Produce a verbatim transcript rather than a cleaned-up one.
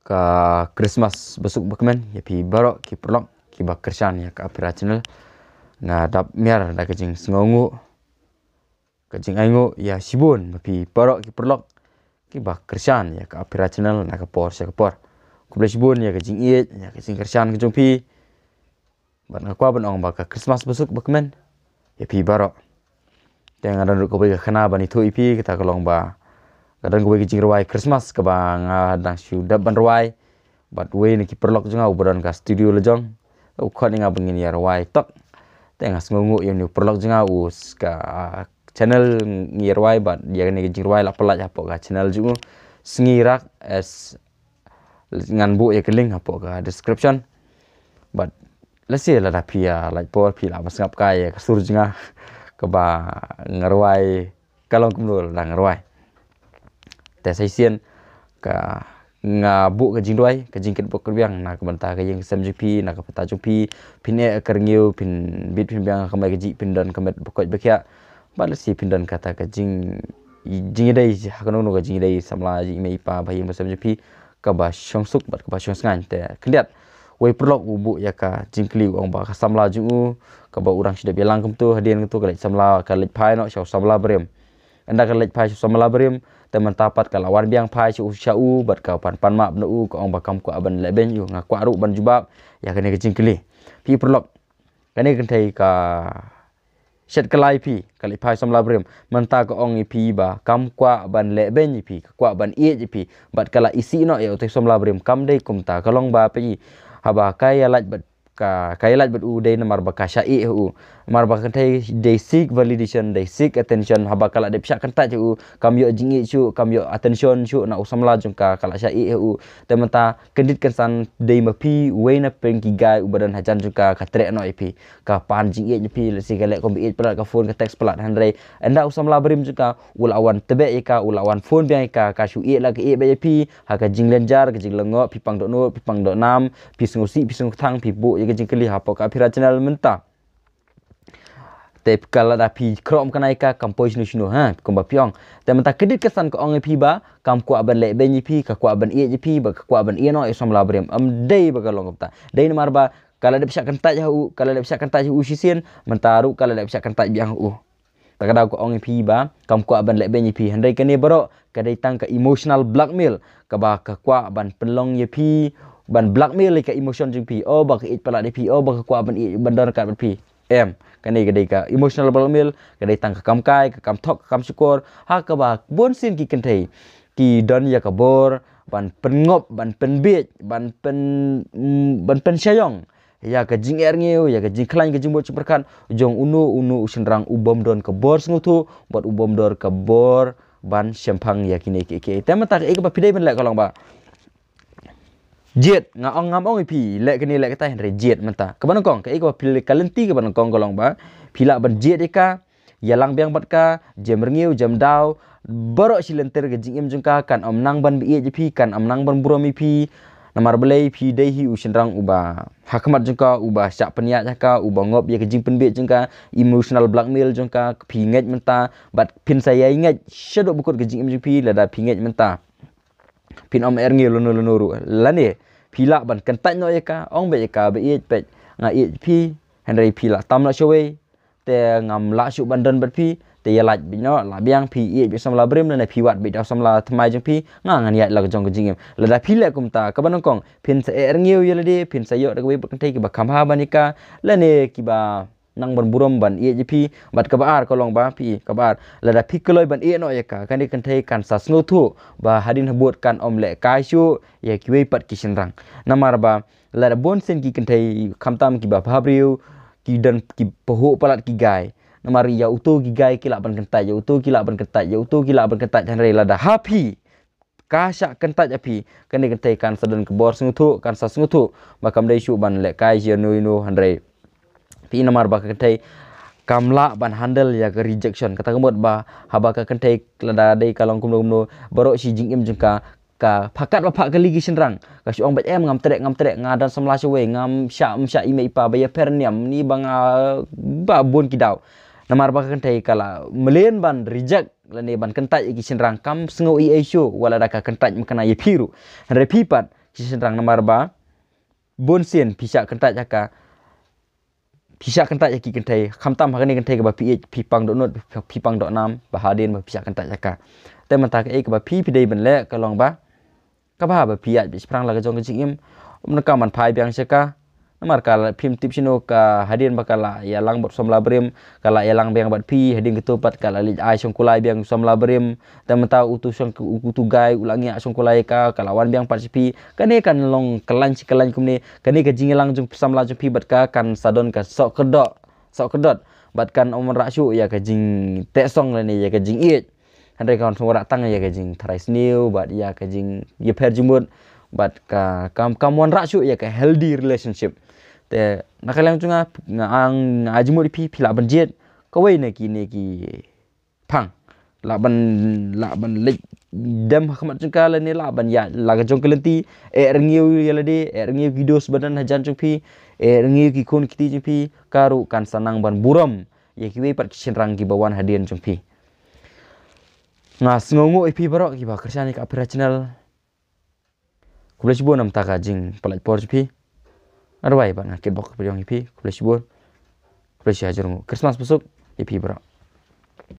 Ka Christmas basuk bakmen ïa phi baroh ki paralok kiba kyrshan ïa ka Aphira Channel. Nga dap miar da ka jingsngewnguh, ka jingainguh ïa shibun ma phi baroh ki paralok kiba kyrshan ïa ka Aphira Channel na ka por sha ka por. Khublei shibun ïa ka jingïeit, ïa ka jingkyrshan ka jong phi. Bad nga kwah ban ong ba ka Christmas basuk bakmen ïa phi baroh. Te nga don ruh kawei ka khana ban ïathuh ïa phi, kata ka long ba nga don kawei ka jingrwai Christmas kaba nga dang shu dep ban rwai. Bad wei na ki paralok jong nga uba don ka studio la jong, u khot ïa nga ba ngin ïa rwai tok. Te nga sngewnguh ïa une u paralok jong nga u s-, ka channel ngi ïa rwai, bad ïa kane ka jingrwai la pyllait hapoh ka channel jong u. Sngi Rak, as ngan buh ïa ka link hapoh ka description. Bad lehse lada phi ïa lait por phi lah ban sngap kai ïa ka sur jong nga kaba nga rwai ka long kumno lada nga rwai. Te sa shisien ka nga buh ka jingduwai, ka jingkyrpad kyrbiang na ka bynta ka ïing ka sem jong phi, na ka bynta jong phi, phin eh ka rngiew, phin bit phin biang ha ka mai ka jih, phin don ka met ba koit ba khiah. Bad lehse phin don kata ka jing, jingïadei ha kano kano ka jingïadei samla jong i mei i pa, ba ïing ba sem jong phi, kaba shongsuk bad kaba shongsngain. Te khyndiat wei paralok u buh ïa ka jingkylli u ong ba ka samla jong u kaba u dang shu dep ïalang kumto hadien kumto ka leit samla, ka leit phai noh sha u samla barim. Ynda ka leit phai sha u samla barim, te mynta pat ka la wan biang phai sha u, sha u bad ka pan pan map na u, ka ong ba kam kwah ban lehbeiñ ïa u. Nga kwah ruh ban jubab ïa kane ka jingkylli. Phi paralok, kane ka kynthei ka shet kylla ïa phi, ka leit phai samla barim. Mynta ka ong ïa phi ba kam kwah ban lehbeiñ ïa phi, ka kwah ban ïeit ïa phi, bad ka la isih noh ïa utai u samla barim. Kam dei kumta, ka long ba phi, haba ka ïalait bad ka, ka ïalait bad u dei namar ba ka shah ïeh ha u. Namar ba ka kynthei dei seek validation, dei seek attention, haba ka la dep shah kyntait ha u, kam ïoh jingïeit shuh, kam ïoh attention shuh na u samla jong ka, ka la shah ïeh ha u. Te mynta kyndit kynsan dei ma phi uwei na pdeng ki guy uba don hajan jong ka, ka treh noh ïa phi, ka pan jingïeit na phi, lehse ka leh kum ba ïeit palat, ka phone, ka text palat, hynrei ynda u samla barim jong ka u la wan tbeh ïa ka, u la wan phone biang ïa ka, ka shu ïeh la ka ïeh beit ïa phi ha ka jinglynjar, ka jinglyngngoh, phi pang dohnud, phi pang dohnam, phi sngewsih, phi sngewkthang, phi buh ïa ka jingkylli hapoh ka Aphira Channel mynta. Te ka lada phi khroh ym kane ka kam poi shano shano, ha, kumba phi ong. Te mynta kyndit kynsan ka ong ïa phi ba kam kwah ban lehbeiñ ïa phi, ka kwah ban ïeit ïa phi, ba ka kwah ban ïeh noh ïa u samla barim. Ym dei ba ka long kumta. Dei namar ba ka la dep shah kyntait ha u, ka la dep shah kyntait ha u shisien, mynta ruh ka la dep shah kyntait biang ha u. Te ka daw ka ong ïa phi ba kam kwah ban lehbeiñ ïa phi, hynrei kane baroh ka dei tang ka emotional blackmail, kaba ka kwah ban pynlong ïa phi, ban blackmail ïa ka emotion jong phi. O ba ka ïeit palat ïa phi, o ba ka kwah ban ïeit, ban don ryngkat bad phi. Em, kane ka dei ka emotional blackmail, ka dei tang ka kam kai, ka kam thok, ka kam shukor. Ha kaba bun sien ki kynthei ki don ïa ka bor ban pynngop, ban pynbiej, ban pyn, mm, ban pynshah ïong ïa ka jingeh rngiew, ïa ka jingkhlaiñ, ka jingbud jingpyrkhat jong uno uno u shynrang u bym don ka bor sngewthuh bad u bym don ka bor ban shemphang ïa kine kiei kiei. Te mynta kaei kaba phi dei ban leh ka long ba jied, nga ong, ngam ong ïa phi leh kane leh katai, hynrei jied mynta. Kaba nyngkong, kaei kaba phi leh, ka lynti kaba nyngkong ka long ba phi lah ban jied ïa ka, ïalang biang bad ka, jem rngiew, jem daw, baroh shi lynter ka jingim jong ka, kan ym nang ban ba ïeit ïa phi, kan ym nang ban burom ïa phi. Namar balei? Phi dei hi u shynrang uba ha khmat jong ka uba shah pynïaid ha ka, uba ngop ïa ka jingpynbiej jong ka, emotional blackmail jong ka. Phi ngeit mynta bad phin sa ïai ngeit shaduh ba kut ka jingim jong phi lada phi ngeit mynta phin ym eh rngiew lano lano ruh. Lane phi lah ban kyntait noh ïa ka, ong beit ïa ka ba ïeit, peit nga ïeit phi, hynrei phi lah tam noh shawei, te ngam lah shuh ban don bad phi. Te ïa lait beit noh, lah biang, phi ïeit beit samla barim, lane phi wad beit da u samla thymmai jong phi, nga ngan ïaid la ka jong ka jingim. Lada phi leh kumta, kaba nyngkong phin sa eh rngiew ïa lade, phin sa ïoh da kawei pat kynthei kiba kham bha ban ïa ka, lane kiba nang ban burom ban ïeit ïa phi. Bad kaba ar ka long ba phi, kaba ar, lada phi kloi ban ïeh noh ïa ka, kane ka kynthei kan sa sngewthuh ba hadien habud kan ym lehkai shuh ïa kiwei pat ki shynrang. Namar ba lada bun sien ki kynthei khamtam kiba bhabriew ki don ki pahuh palat ki guy. Namar ïa uto ki guy ki lah ban kyntait, ïa uto ki lah ban kyntait, ïa uto ki lah ban kyntait, hynrei lada ha phi ka shah kyntait ha phi, kane ka kynthei kan sa don ka bor sngewthuh, kan sa sngewthuh ba kam dei shuh ban lehkai ïano ïano, hynrei phi, namar ba ka kynthei kam lah ban handle ïa ka rejection. Kata ka mut ba haba ka kynthei lada dei ka long kumno kumno, baroh shi jingim jong ka ka phah kat ba phah kylli ki shynrang. Ka shu ong beit, em, ngam treh, ngam treh, nga don samla shawei, ngam shah, ym shah i mei i pa ba ïapher niam, ni ba nga, ba bun ki daw. Namar ba ka kynthei ka la mlien ban reject lane ban kyntait ïa ki shynrang, kam sngew ei ei shuh wat lada ka kyntait mynta ïa phi ruh. Hynrei phi pat shi shynrang namar ba bun sien phi shah kyntait ha ka, phi shah kyntait ha ki kynthei, khamtam ha kane kynthei kaba phi ïeit, phi pang dohnud, phi pang dohnam, ba hadien ba phi shah kyntait ha ka. Te mynta kaei kaba phi phi dei ban leh ka long ba, kaba ha ba phi ïaid beit shaphrang la ka jong ka jingim. Ym donkam ban phai biang sha ka. Namar ka la phim tip shano ka hadien ba ka la ïalang bad samla barim, ka la ïalang biang bad phi, hadien katto pat ka la leit ai shongkulai biang samla barim. Te mynta utu shong, utu guy u la ngiah shongkulai ka, ka la wan biang pat sha phi. Kane kan long kyllaiñ shi kyllaiñ kumne, kane ka jingïalang jong samla jong phi bad ka kan sa don ka soh kyrdoh, soh kyrdot. Bad kan ym wanrah shuh ïa ka jingteh song lane ïa ka jingïeit. Hynrei kan sa wanrah tang ïa ka jingtharai sniew bad ïa ka jingïapher jingmut. Bad ka kam, kam wanrah shuh ïa ka healthy relationship. Te na ka liang jong nga, nga ang, nga ai jingmut ïa phi, phi lah ban jied kawei na kine ki phang. Lah ban, lah ban leit dem ha khmat jong ka lane lah ban ïaid la ka jong ka lynti, eh rngiew ïa lade, eh rngiew ki dost ba don hajan jong phi, eh rngiew ki khun ki kti jong phi, ka ruh kan sa nang ban burom ïa kiwei pat ki shynrang kiba wan hadien jong phi. Nga sngewnguh ïa phi baroh kiba kyrshan ïa ka Aphira Channel. Khublei shibun namar ka jingpynlait por jong phi. Nga duwai bad nga kitbok ka pyrshang ïa phi. Khublei shibun. Khublei shi hajar nguh. Christmas basuk ïa phi baroh.